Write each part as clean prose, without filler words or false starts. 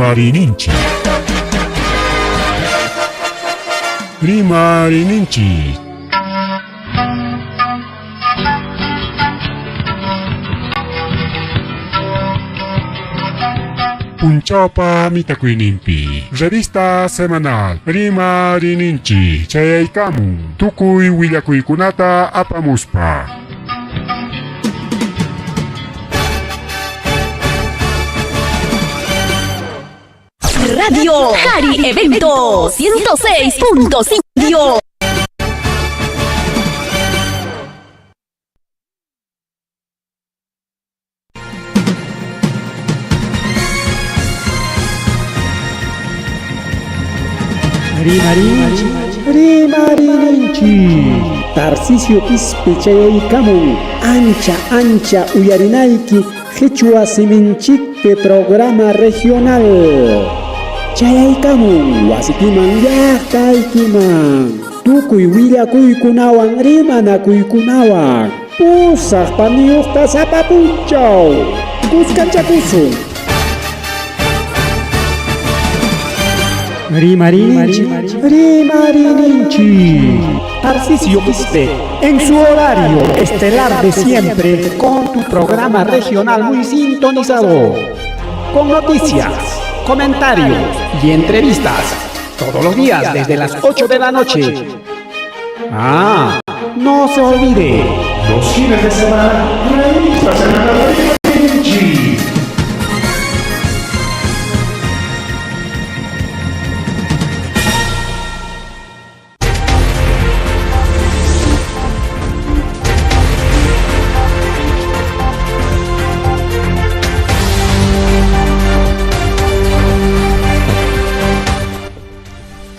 Rimarininchik. Rimarininchik. Punchawpa mitakuyninpi revista semanal Rimarininchik chayaykamun tukuy willakuykunata apamuspa. Radio Jari Evento 106.5. Rimarinchik, rimarininchik. Tarcisio Quispe chayaykamun ancha ancha uyarinayki Qichwa siminchikpi programa regional. Chayaykamun wasikiman llaqtaykiman. Tukuy willakuykunawan rimanakuykunawan. Pusaq paniyuqta sapa punchaw. Kuskanchakusun. Rimarinchik, rimarininchik. Tarcisio Quispe, en su horario estelar de siempre, con tu programa regional muy sintonizado. Con noticias, comentarios y entrevistas. Todos los días desde las 8 de la noche. Ah, no se olvide. Los fines de semana, revista semanal Rimarininchik.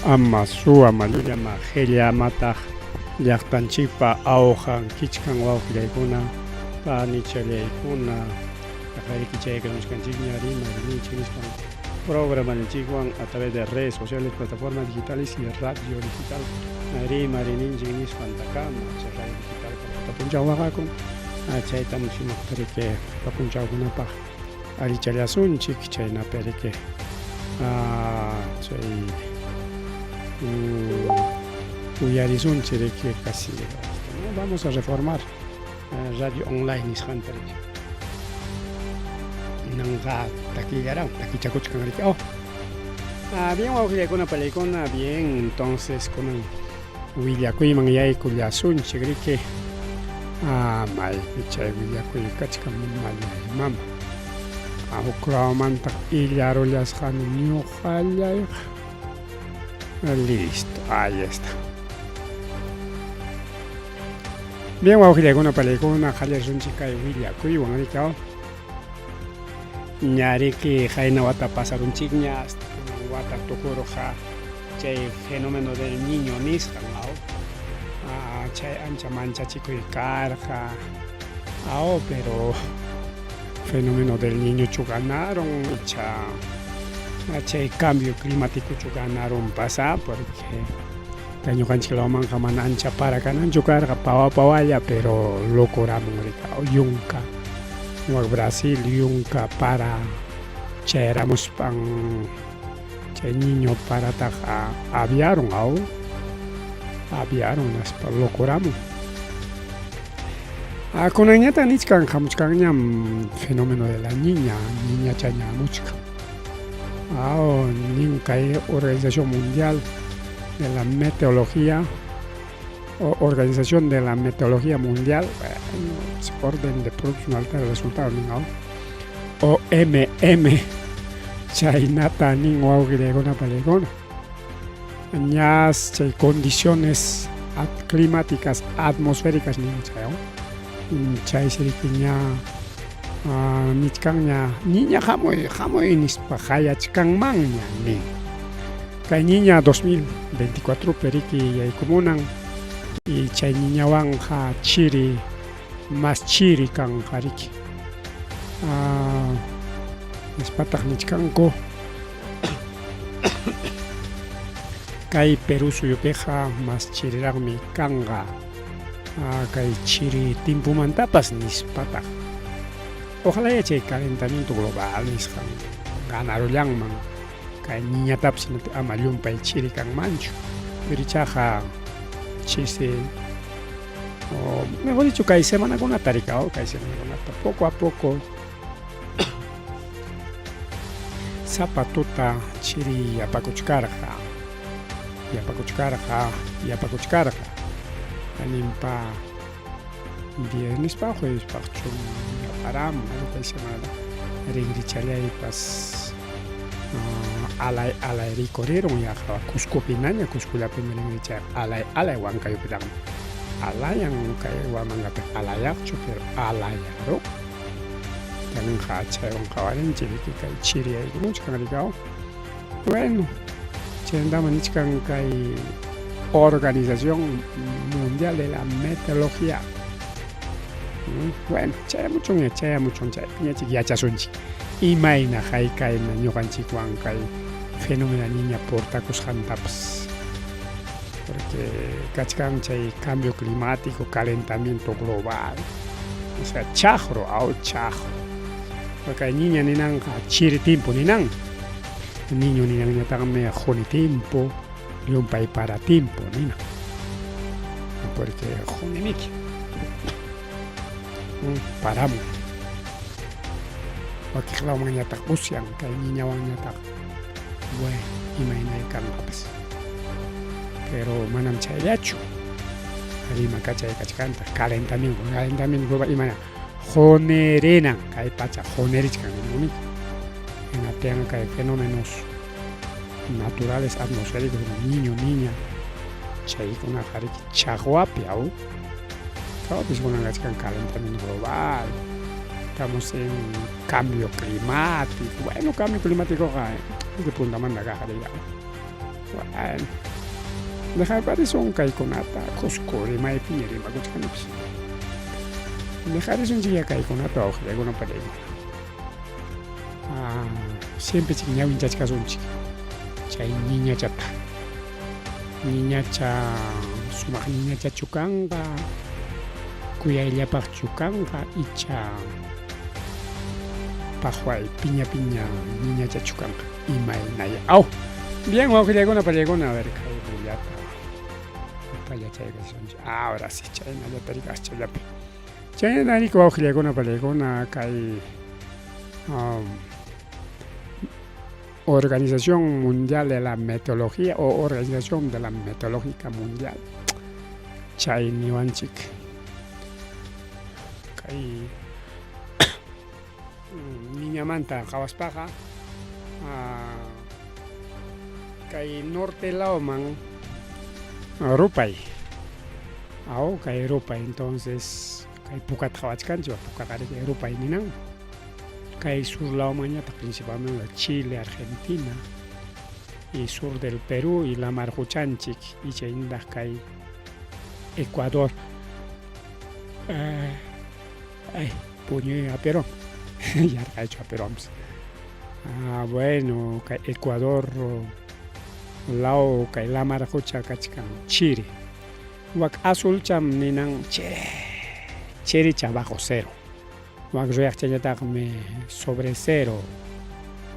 Ama suwa mallama qhillamataq llaqtanchikpa awqan kichkan wawqillaykuna panichallaykuna aqariki chaykamuchkanchikña rimayninchik nispan programanchikwan a través de redes sociales, plataformas digitales y radio digital rimarininchik nispantakama chay radio digital punchaw waqakun chaytam sumaqta riki punchawkunapaq allichallasunchik chaynapi riki chay uyarisunchik riki casi vamos a reformar radio online nisqanta riki nanqa takillaran takichakuchkan riki oh bien wawqillaykuna palaykuna bien entonces kunan willakuyman yaykullasunchik riki maypi chay willakuy kachkan mallay mama huklawmantaq illarullasqani ñuqallayqa listo ahí está. Bien wawqillaykuna palaykuna qallarisunchik kay willakuywan riki ñariki qayna wata pasarunchikña hasta kunan wata tukuruqa chay fenómeno del niño nisqan aw chay ancha manchachikuy karqa aw pero fenómeno del niñochu ganaron icha chay cambio climáticochu ganaron pasa porque kay ñuqanchik lawmanqa mana ancha para kananchu karqa pawa pawalla pero locuramun rika yunka wak Brasil yunka para chayaramuspan chay niño parataqa aviaron aw aviaron nispa locuramun kunanñataq nichkan hamuchkanñam fenómeno de la niña niñachaña hamuchkan aw nin kay Organización Mundial de la Meteorología o Organización de la Meteorología Mundial, bueno, orden de producción altera el resultado nin aw OMM chaynata nin wawqillaykuna palaykuna ñas chay condiciones climáticas atmosféricas nin chay aw chaysi riki ña nichkanña niña hamuy hamuy nispa qayachkanmanña nin kay niña 2024 pi riki yaykumunan y chay niñawanqa chiri mas chiri kanqa riki nispataq nichkanku kay Perú suyupiqa mas chiriraqmi kanqa kay chiri timpumantapas nispataq ojalá chay calentamiento global nisqan ganarullanman. Kay ñiñatapas ama llumpay chiri kanmanchu. Pero ichaqa chisi o mejor dicho kay semanakunata rikaw, kay semanakunata poco a poco sapa tuta chiri yapakuchkarqa, yapakuchkarqa, yapakuchkarqa. Ninpa viernispaq juevespaqchum yaparamun kay semanata rinrichallaypas alay alay rikurirun yaqa Cuscopinaña, Cuscollapimi rinrichay alay alay Huancayopitaqmi alayan kay Huamangapiqa alayaqchu pero alayarun. Kananqa chaywan qawarinchik riki kay chiri yaykumuchkan rikaw. Bueno, chaymantaman nichkan kay Organización Mundial de la Meteorología. Bueno, chayamuchunña, chayamuchun chaypiñachik yachasunchik. Imayna haykayna ñuqanchikwan kay fenómeno niña portakusqantapas. Porque kachkan chay cambio climático, calentamiento global. O sea, chaqru, aw chaqru. Kay niña ninanqa chiri timpu ninan. Niño ninanñataqmi quni timpu, llumpay para timpu ninan. Porque qunimiki. Paramun. Wakiqlawmanñataq usyan kay niñawanñataq. Bueno, imaynay kanqapas. Pero manam chayllachu. Rima kachay kachkantaq calentamiento, calentamiento global imana qunirinan kay pacha qunirichkan ninmi. Hinaptinqa kay fenómenos naturales atmosféricos como niño, niña, chaykunaqa riki chaqwapi aw. Chawapis kunan kachkan calentamiento global. Estamos en cambio climático. Bueno, cambio climáticoqa desde puntamanta kaq riki. Bueno, dejarparisun kaykunata Cusco rimaypiña rimakuchkanipas. Dejarisunchikya kaykunata wawqillaykuna paniykuna. Siempre chik ñawinchachkasunchik chay ñiñachata. Ñiñacha sumaq ñiñachachu kanqa, kuyayllapaqchu kanqa icha paqway piña piña ñiñachachu kanqa imaynay aw. Bien wawqillaykuna paniykuna a ver kay bullata upallachaykasunchik. Ahora sí chaynallata riki aschallapi. Chayna riki wawqillaykuna paniykuna kay Organización Mundial de la Meteorología o Organización de la Meteorológica Mundial chay niwanchik kay niñamanta qhawaspaqa kay norte lawman rupay aw kay rupay entonces kay pukata qhawachkanchik pukaqa riki rupay ninan. Kay sur lawmanñataq principalmente Chile, Argentina y sur del Perú y lamar quchanchik y chaynintaq kay Ecuador. Ay, puñuy apiron. Yarqaychu apironpas. Ah, bueno, kay Ecuador law kay lamar qucha kachkan chiri. Wak azulcham ninan chiri, chiricha bajo cero. Wak ruyaqchañataqmi sobre cero,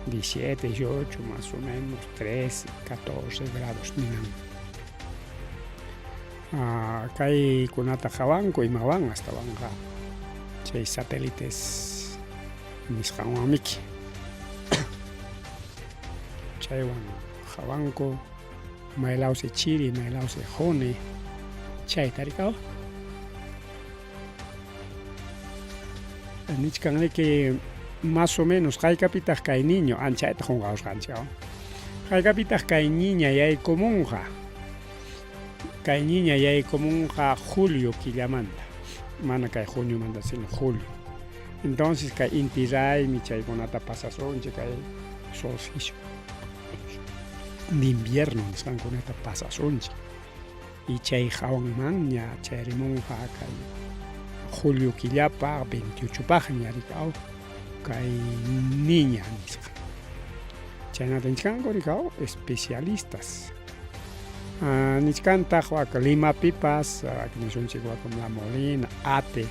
17, 18, más o menos, 13, 14 grados ninan. Kaykunata qhawanku imawan astawanqa chay satélites nisqanwanmiki. Chaywan qhawanku maylawsi chiri, maylawsi quni, chayta rikawa. Nichkan riki más o menos haykapitaq kay niño anchayta qunqawasqanchik haykapitaq kay niña yaykumunqa kay niña yaykumunqa julio killamanta mana kay juniomanta sino julio entonces kay inti raymi chaykunata pasasunchik kay solsticio de invierno nisqankunata pasasunchik y chay hawanmanña chayarimunqa kay julio killapaq 28paqña rikaw kay niña nisqa chaynata nichkanku rikaw especialistas nichkantaq wak Limapipas nisunchik wak La Molina, Ate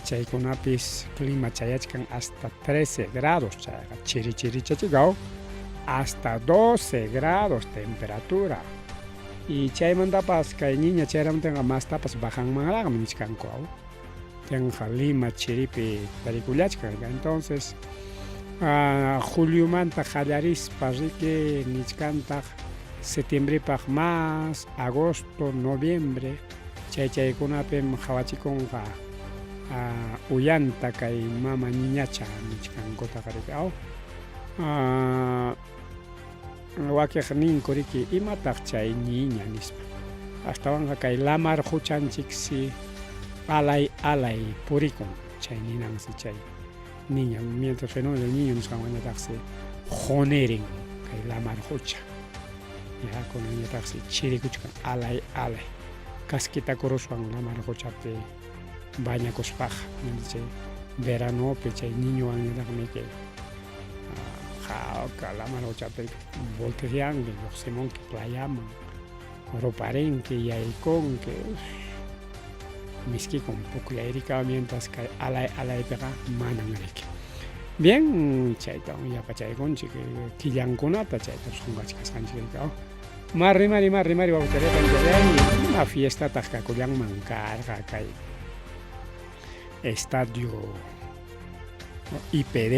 chaykunapis clima chayachkan hasta 13 grados chayqa chiri chirichachikaw. Hasta 12 grados temperatura. Y chaymantapas kay niña chayramtinqa mastapas bajanmanraqmi nichkanku aw. Tinqa Lima chiripi tarikullachkan. Entonces, juliomanta qallarispa riki nichkantaq septiembrepaq más, agosto, noviembre, chay chaykunapim qhawachikunqa uyanta kay mama ñiñacha nichkankutaq riki aw. Wakiq ninku riki imataq chay ñiña nispa. Astawanqa kay lamar quchanchiksi alay alay purikun chay ninansi chay niña. Mientras fenómeno del niño nisqanwanñataqsi qunirin kay lamar qucha. Ya kunanñataqsi chirikuchkan alay alay. Kaskitakuruswan lamar quchapi bañakuspaqa. Chay veranopi chay niñowanñataqmi kay hawka lamar quchapi voltereanki, lluqsimunki playaman, ruparinki, yaykunki, miskikun pukllayrikawa mientras kay alay alaypiqa manan riki. Bien, chaytawan yapachaykunchik killankunata chaytapas qunqachkasqanchik riki. Ma rimari, ma rimari wawqichallaypa ima fiestataq kakullanman karqa kay estadio IPD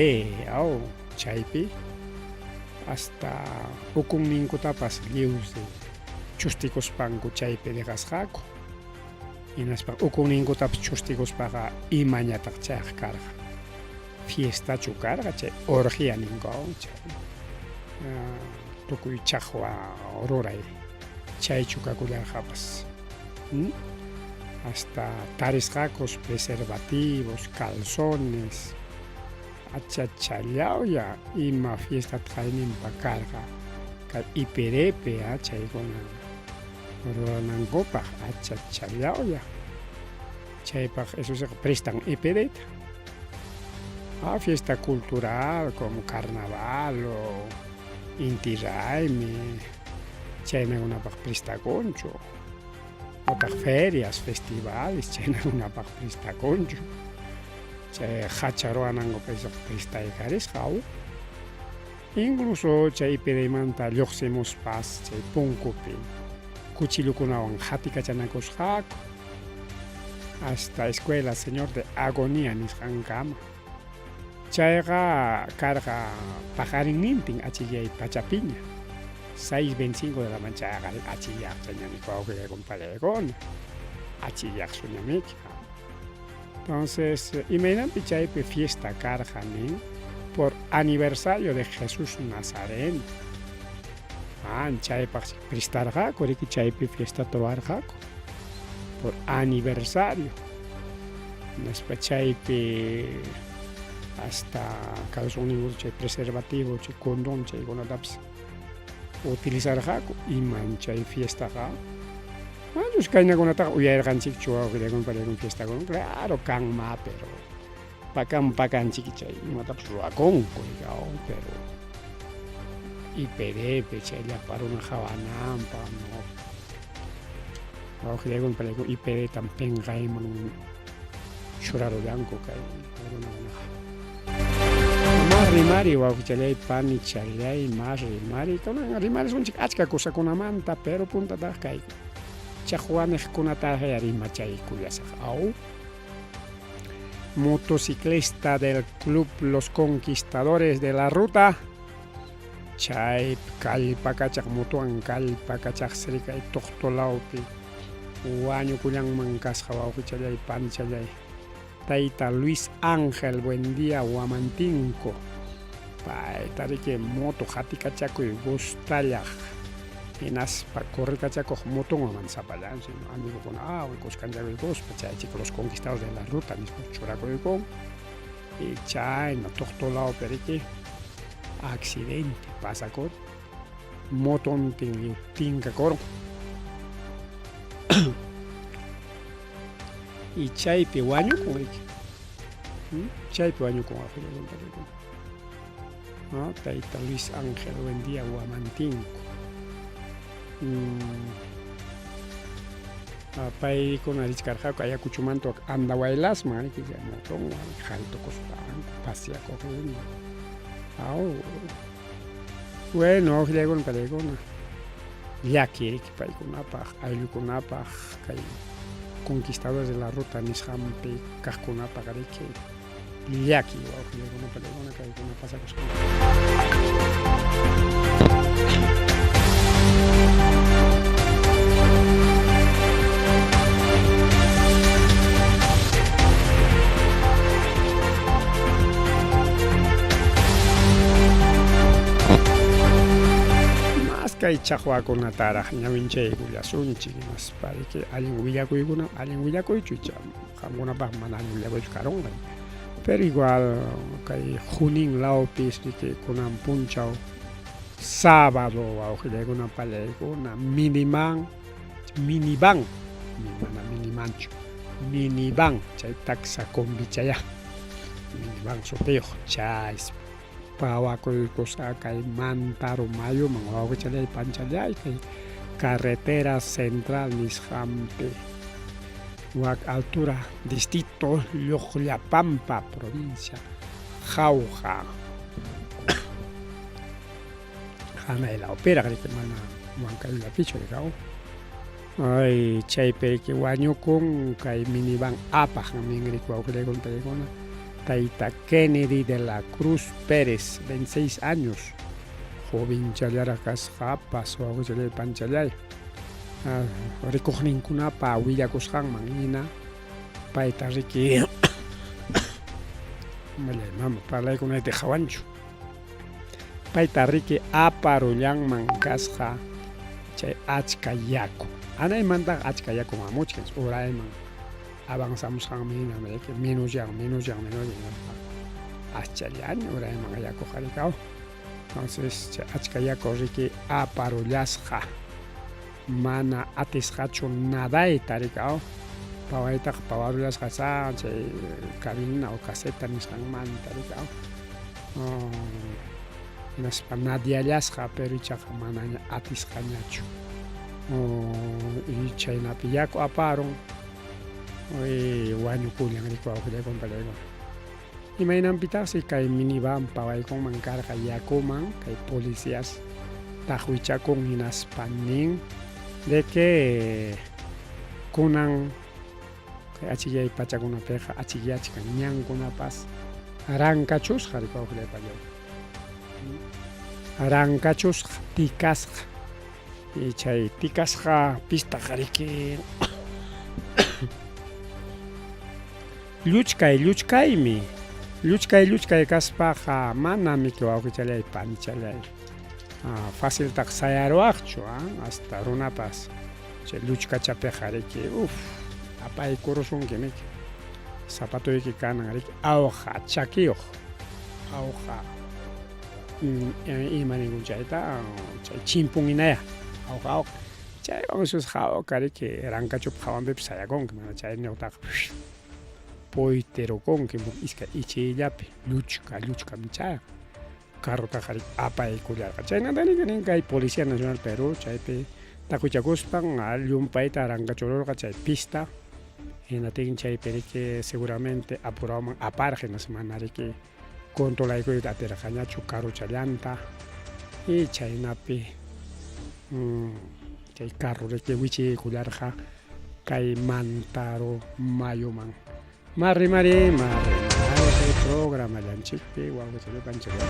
aw chaypi hasta ukunninkutapas lliwsi chustikuspanku chaypi deqasqaku. Hinaspa ukunninkutapas chustikuspaqa imañataq chayqa karqa. Fiestachu karqa chay orgía ninku aw chay tukuy chaqwa ruray chaychu kakullarqapas. Hasta tarisqakus preservativos, calzones, achachallawya ima fiesta qayninpa karqa kay IPDP chaykuna ruranankupaq achachallawya chaypaq eso sí prestan IPDta. Fiesta cultural como carnaval o Inti Raymi chaynakunapaq prestakunchu. Otaq ferias, festivales chaynakunapaq prestakunchu. Chay hacha ruwanankupaq prestaykarisqa aw. Incluso chay IPDmanta lluqsimuspas chay punkupi cuchillukunawan hatikachanakusqaku hasta escuela Señor de Agonía nisqankama. Chayqa karqa paqarinnintin achikyay pachapiña. 6:25 de la mañana chayqa achikyaqchañami wawqillaykuna pariykuna achikyaqsuñamiki. Entonces, imaynanpi chaypi fiesta karqa nin por aniversario de Jesús Nazareno. Chaypaq prestarqaku riki chaypi fiesta ruwarqaku por aniversario. Hinaspa chaypi hasta calzonninku chay preservativo, chay condón chaykunatapas utilizarqaku iman chay fiestaqa. Manchus kaynakunataqa uyarirqanchikchu wawqillaykuna pariykuna fiestakuna, claro kanma, pero pakan pakanchik chay imatapas ruwakunku pero IPDP chay llapa runa hawananpaq no. Wawqillaykuna pariykuna IPDtam pinqayman churarullanku kay runakunaqa. Mas rimari wawqichallay panichallay mas rimari kunan rimarisunchik achka kusakunamanta pero puntataq kay chaqwaniqkunataqa rimachaykullasaq aw. Motociclista del club Los Conquistadores de la Ruta chay kallpakachaq motowan kallpakachaq sirikay tuqtulawpi wañukullanman kasqa wawqichallay panichallay. Tayta Luis Ángel Buendía Huamantinco payta riki moto hatikachakuy gustallaq hinaspa corrikachakuq motonwan sapallansi amigokuna kuskanchakuykuspa chay chika Los Conquistadores de la Ruta nispa churakuykun y chayna tuqtulawpi riki accidente pasakur motontin lliw tinkakurun. Y chaypi wañukun riki. Chaypi wañukun wawqillaykuna. Tayta Luis Ángel Buendía Huamantinco. Paykuna richkarqaku Ayacuchumanta Andahuaylasman riki chay motonwan haltukuspanku pasiakuq rina. Aw. Bueno, wawqillaykuna panaykuna, llaki riki paykunapaq, ayllukunapaq, kay conquistadores de la ruta nisqanpi kaqkunapaq riki llaki wawqillaykuna panaykuna kaykuna pasakusqan. Mas kay chaqwakunataraq ñawinchaykullasunchik hinaspa riki allin willakuykuna allin willakuychu icha qamkunapaq mana allin willakuychu karunqa pero igual kay Junín lawpis riki kunan punchaw sábado wawqillaykuna pallaykuna miniman minivan mana minimanchu minivan chay taxa combichaya minivan sutiyuq chay pawakuykusqa kay Mantaro mayuman wawqichallay panchallay kay carretera central nisqanpi wak altura distrito Lluqllapampa provincia Jauja hanay lawpiraq riki mana Huancayullapichu rikaw ay chaypi riki wañukun kay minivan apaq nin riki wawqillaykuna paykuna tayta Kennedy de la Cruz Pérez 26 años jovenchallaraq kasqapas wawqichallay panchallay rikuqninkunapa willakusqanman hina payta riki mallay mama parlaykunayta qhawanchu payta riki aparullanman kasqa chay achka yaku anaymantaq achka yaku hamuchkan urayman avanzamusqanmi hina riki menosyan menosyan menosyan aschallaña urayman yakuqa rikaw entonces chay achka yaku riki aparullasqa mana atisqachu nadayta rikaw pawaytaqa pawarullasqa sa chay cabina o caseta nisqanmanta rikaw hinaspa nadiallasqa pero ichaqa manaña atisqañachu y chaynapi yaku aparun wañukullan riki wawqillaykuna pallaykuna imaynanpitaqsi kay minivan pawaykunman karqa yakuman kay policías taqwichakun hinaspa nin de que kunan kay achikyay pachakunapiqa achikyachkan ñankunapas rankachusqa riki wawqillay pallay rankachusqa tikasqa y chay tikasqa pistaqa riki lluchkay lluchkaymi lluchkay lluchkay kaspaqa mana miki wawqichallay panchallay faciltaqa sayaruwaqchu hasta runapas chay lluchkachapiqa riki uf apaykurusunki miki zapatuyki kanan riki awqa chakiyuq awqa ima ninkun chayta chay chimpun hinaya awqa awqa chaywan susqa hawka riki rankachupa hawanpipas sayakunki mana chayniyuqtaqa puytirukunki iskay ichiyllapi lluchka lluchkam chayan carrotaqa riki apaykullarqa chaynata riki nin kay Policía Nacional Perú chaypi taqwichakuspan llumpayta rankachururqa chay pista hinatin chaypi riki seguramente apurawman aparqa hinaspa mana riki controlaykuyta atirqañachu carrochallanta y chaynapi chay carro riki wichiykullarqa kay Mantaro mayuman. Mari mari mari mari kay programallanchikpi wawqichallay panchallay.